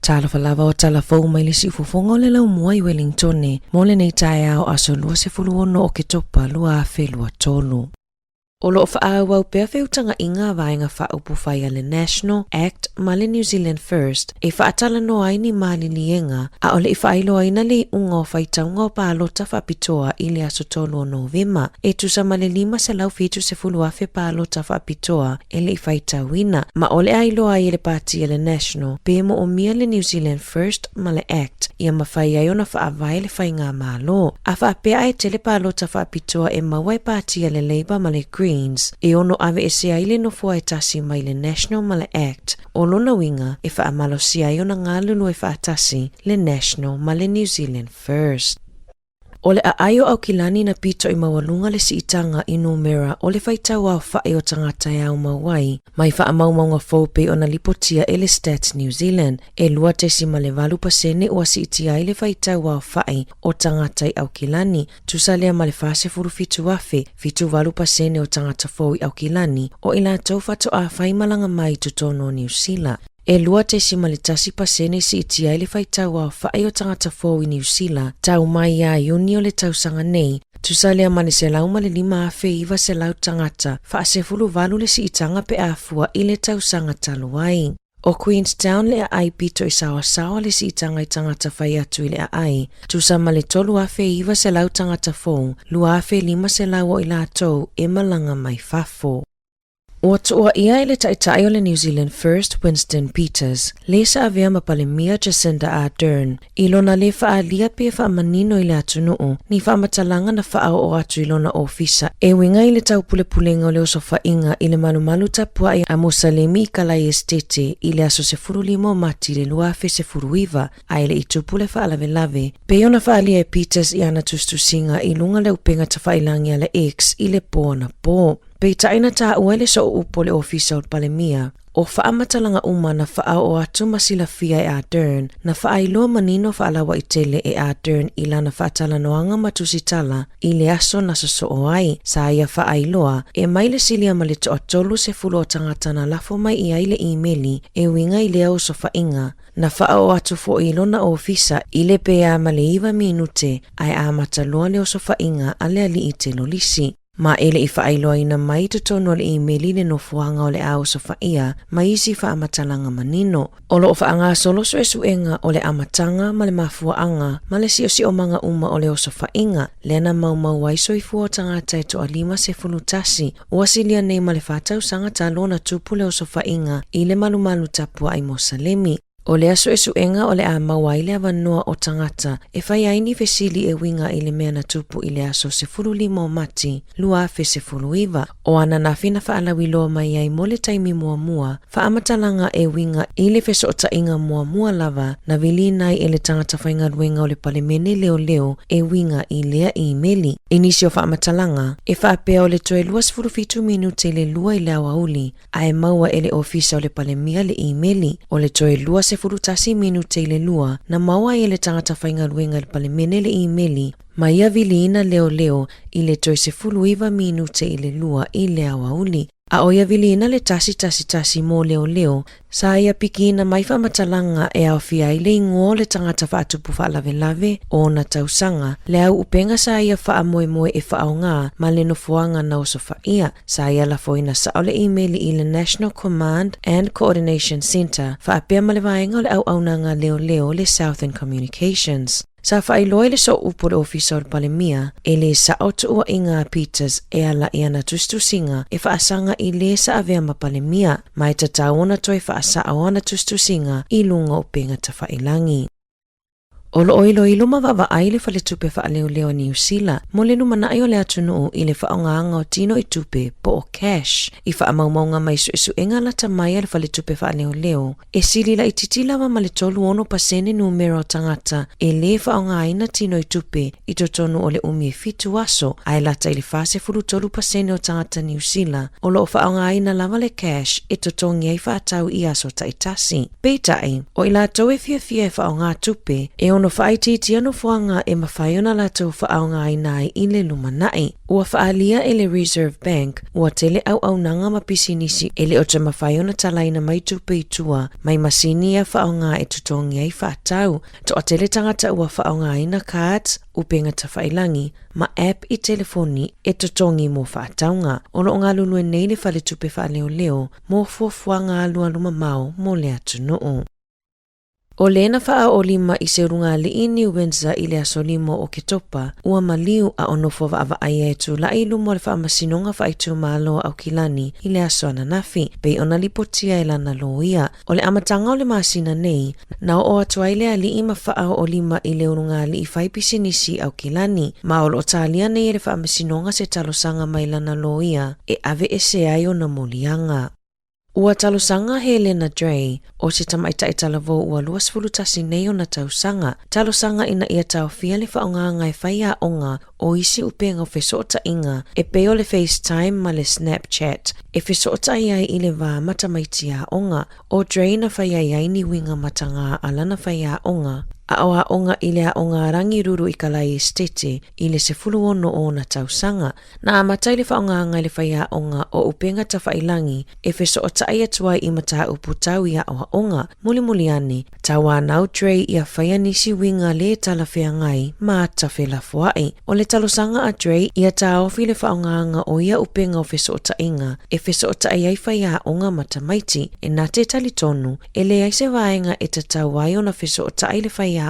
Talofa lava o tala fou mai le siufofoga o le laumua i Wellingtone mo lenei taeao aso 26 o Oketopa 2023. O lo o faaauau pea feutagaiga a Vaega Faaupufai a le National, Act ma le New Zealand First e faatalanoa ai ni maliliega a o le i faailoaina le iuga o faitauga o palota faapitoa i le aso 3 o Novema e tusa ma le 570,000 palota faapitoa e le i faitauina, ma o le a iloa ai e le pati a le National pe moomia le New Zealand First ma le Act ia mafai ai ona faavae le faigamalo. A faapea ae tele palota faapitoa e maua e pati a le Labour ma le Greens e ono aveesea ai le nofoa e tasi mai le National ma le Act, o lona uiga e faamalosia ai ona galulue faatasi le National ma le New Zealand First. O le aai o Aukilani na pito i maualuga le siitaga i numera o le faitau aofa'i o tagata e aumau ai mai faamaumauga fou pei ona lipotia e le Stats New Zealand, e 2.8 pasene ua siitia ai le faitau aofa'i o tagata i Aukilani, tusa lea ma le 47,000, 78 pasene o tagata fou i Aukilani o i latou faatoa faimalaga mai i totonu o Niu Sila. E 2.1 pasene siitia ai le faitau aofa'i o tagata fou i Niu Sila tau mai ia Iuni o le tausaga nei, tusa lea ma le 105,900 tagata, faasefuluvalu le siitaga pe a fua i le tausaga talu ai. O Queenstown le aai pito i saoasaoa le siitaga i tagata fai atu i le aai, tusa ma le 3,900 tagata fou, 2,500 o i latou e malaga mai fafo. Ua tuuaia e le Taitai o le New Zealand First Winston Peters, le sa avea ma Palemia Jacinda Ardern, i lona le faaalia pe faamanino i le atunuu ni faamatalaga na faaoo atu i lona ofisa e uiga i le taupulepulega o le osofaiga i le malumalu tapuai a Musalemi i Kalai Esitete i le aso 15 o Mati i le 2019 a e le i tupu le faalavelave, pei ona faaalia e Peters i ana tusitusiga i luga le upega tafailangi a le X i le po anapo. Peitai na taua e le sooupu o le Ofisa o le Palemia, o faamatalaga uma na faaoo atu ma silafia e Ardern, na faailoa manino faalauaitele e Ardern i lana faatalanoaga ma tusitala i le aso na sosoo ai. Sa ia faailoa, e mai le silia ma le toatolu sefulu o tagata na lafo mai i ai le imeli e uiga i lea osofaiga, Na faaoo atu foi i lona ofisa i le pe a ma le iva minute ae amata loa le osofaiga a le alii telolisi. Ma e le i faailoaina mai i totonu o le imeli le nofoaga o le a osofaia ma isi faamatalaga manino. O lo o faagasolo suesuega o le amataga ma le mafuaaga ma le siosiomaga uma o le osofaiga lea na maumau ai soifua o tagata e toalima 11 ua silia nei ma le fa tausaga talu ona tupu le osofaiga i le malumalu tapuai Mosalemi. O lea suesuega o le a maua ai le avanoa o tagata e fai ai ni fesili e uiga i le mea na tupu i le aso 15 o Mati 2019, o ananafi na faalauiloa mai ai mo le taimi muamua faamatalaga e uiga i le fesootaiga muamua lava na viliina ai e le tagata faigaluega o le Palemene leoleo e uiga i lea imeli. I nisi o faamatalaga, e faapea o le toe 27 minute i le lua i le aoauli ae maua e le Ofisa o le Palemia le imeli. O le toe 21 minute i le lua na maua ai e le tagata faigaluega i le Palemene le imeli ma ia viliina leoleo i le toe 19 minute i le lua i le aoauli. A o ia viliina le 111 mō leoleo, sa ia pikiina mai faamatalaga e aofia ai le ingoa o le tagata faatupu faalavelave, o ona tausaga, le au upega sa ia faamoemoe e faaaoga ma le nofoaga na osofaia. Sa ia lafoina sao le imeli i le National Command and Coordination Centre faapea ma le vaega o le auaunaga leoleo le Southern Communications. Sa faailoa i le sooupu o le Ofisa o le Palemia, e lē sa'o tuuaʻiga a Peters e ala i ana tusitusiga e faasaga i lē sa avea ma Palemia, ma e tatau ona toe faasa'o ana tusitusiga i luga o upega tafailangi. O lo o iloilo ma vaavaai le Faletupe Faaleoleo a Niu Sila mo le lumanaʻi o le atunuu i le faaaogaga o tino i tupe po o cash i faamaumauga mai suesuega lata mai a le Faletupe Faaleoleo E sili laitiiti lava ma le 36 pasene numera o tagata e lē faaaogaina tino i tupe i totonu o le umi e fitu aso, ae lata i le 43 pasene o tagata Niu Sila o lo o faaaogaina lava le cash e totogi ai faatau i aso taitasi. Peitai, o i latou e fiafia e faaaoga tupe, e ono ono faaitiitia nofoaga e mafai ona latou faaaogaina ai i le lumanai. Ua faaalia e le Reserve Bank ua tele auaunaga ma pisinisi e le o toe mafai ona talaina mai tupe i tua mai masini ia faaaoga e totogi ai faatau. Toatele tagata ua faaaogaina cards, upega tafailagi, ma app i telefoni e totogi mo faatauga. O lo o galulue nei le Faletupe Faaleoleo mo fuafuaga alualu mamao mo le atunuu. ʻO lena faaolima i se ulugalii i New Windsor i le aso 5 o Oketopa, ua maliu a o nofo vaavaaia e tulai i luma o le Faamasinoga Faaitumalo a Aukilani i le aso ananafi, pei ona lipotia e lana loia. O le amataga o le masina nei, na oo atu ai le alii ma faaoolima i le ulugalii fai pisinisi i Aukilani, ma o lo o talia nei e le Faamasinoga se talosaga mai lana loia e aveese ai ona moliaga. Ua talosaga Helena Dray, o se tamaitai talavou ua 21 nei ona tausaga, talosaga ina ia taofia le faaaogaga e faiaoga o isi upega o fesootaiga e pei o le FaceTime ma le Snapchat e fesootai ai i le va ma tamaiti aoga. ʻO Dray na fai ai ai ni uiga matagā a lana faiaoga a o aoga i le aoga a Rangiruru i Kalai Esitete i le 16 o ona tausaga. Na amata i le faaaogaga e le faiaoga o upega tafailangi e fesootai atu ai i mataupu tau i aoaoga. Mulimuli ane, tauanau Dre ia faia nisi uiga lē talafeagai ma tafelafoaʻi. O le talosaga a Dre ia taofi le faaaogaga o ia upega o fesootaiga e fesootai ai faiaoga ma tamaiti, e na te talitonu, e leai se vaega e tatau ai ona fesootai le faiaoga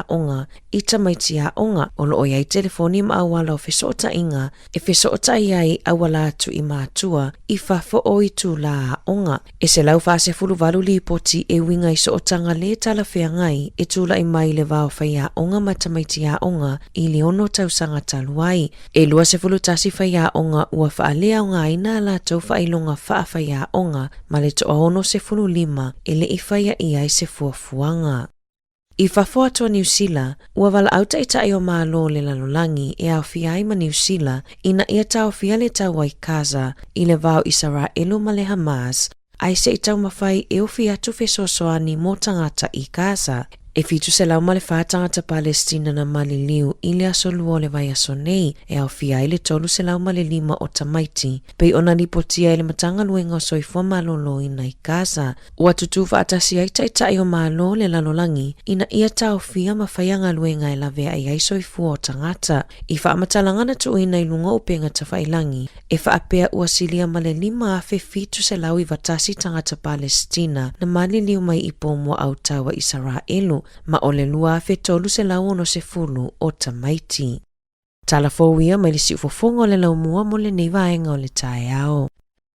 i tamaiti aoga o lo o i ai telefoni ma auala o fesootaiga e fesootai ai auala atu i mātua i fafo o itulā aoga. E 148 lipoti e uiga i sootaga lē talafeagai e tulaʻi mai i le va o faiaoga ma tamaiti aoga i le ono tausaga talu ai. E 21 faiaoga ua faaleaogaina a latou faailoga faafaiaoga ma le toaono 15 e le i faia i ai se fuafuaga. I fafo atu o Niu Sila, ua valaau taitai o Malo o le lalolagi e aofia ai ma Niu Sila ina ia taofia le taua i Gaza i le va o Isaraelu ma le Hamas, ae se i taumafai e ofi atu fesoasoani mo tagata i Gaza. E 704 tagata Palestina na maliliu i le aso Lua o le vaiaso nei, e aofia ai le 305 o tamaiti, pei ona lipotia e le Matagaluega o Soifua Maloloina i Gaza. Ua tutū faatasi ai taitai o Malo o le lalolagi ina ia taofia ma faia galuega e laveai ai soifua o tagata. I faamatalaga na tuuina i luga o upega tafailagi, e faapea ua silia ma le 5,791 tagata Palesitina na maliliu mai i po muaau a Isaraelu, ma o le 2,360 o tamaiti. Tala fou ia mai le siufofoga o le laumua mo lenei vaega o le taeao.